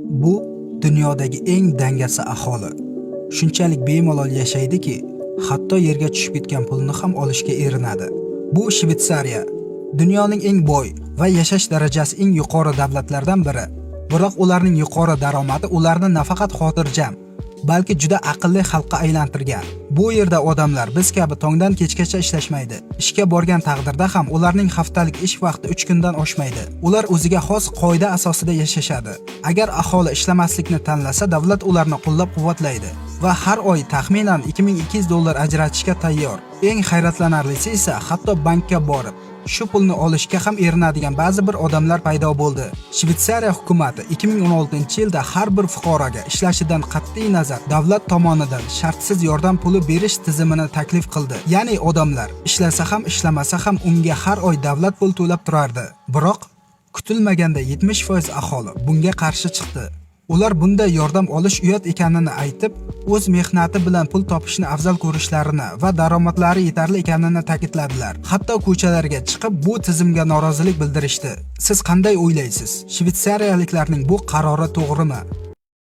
Bu dunyodagi eng dangasa aholi. Shunchalik bemalol yashaydiki, hatto yerga tushib ketgan pulni ham olishga erinadi. Bu Shvetsariya. Dunyoning eng boy va yashash darajasi eng yuqori davlatlardan biri. Biroq ularning yuqori daromadi ularni nafaqat xotirjam, balki juda aqlli xalqqa aylantirgan. Bu yerda odamlar biz kabi tongdan kechgacha ishlashmaydi. Ishga borgan taqdirda ham ularning haftalik ish vaqti 3 kundan oshmaydi. Ular o'ziga xos qoida asosida yashashadi. Agar aholi ishlamaslikni tanlasa, davlat ularni qo'llab-quvvatlaydi va har oy taxminan 2200 dollar ajratishga tayyor. Eng hayratlanarlisi esa, hatto bankka borib, shu pulni olishga ham erinadigan ba'zi bir odamlar paydo bo'ldi. Shvetsariya hukumati 2016-yilda har bir fuqaroga ishlashidan qat'iy nazar davlat tomonidan shartsiz yordam puli berish tizimini taklif qildi. Ya'ni odamlar ishlasa ham, ishlamasa ham unga har oy davlat pul to'lab turardi. Biroq kutilmaganda 70% aholi bunga qarshi chiqdi. Ular bunday yordam olish uyat ekanini aytib, o'z mehnati bilan pul topishni afzal ko'rishlarini va daromadlari yetarli ekanini ta'kidladilar. Hatto ko'chalarga chiqib bu tizimga norozilik bildirishdi. Siz qanday o'ylaysiz? Shvetsariyaliklarning bu qarori to'g'rimi?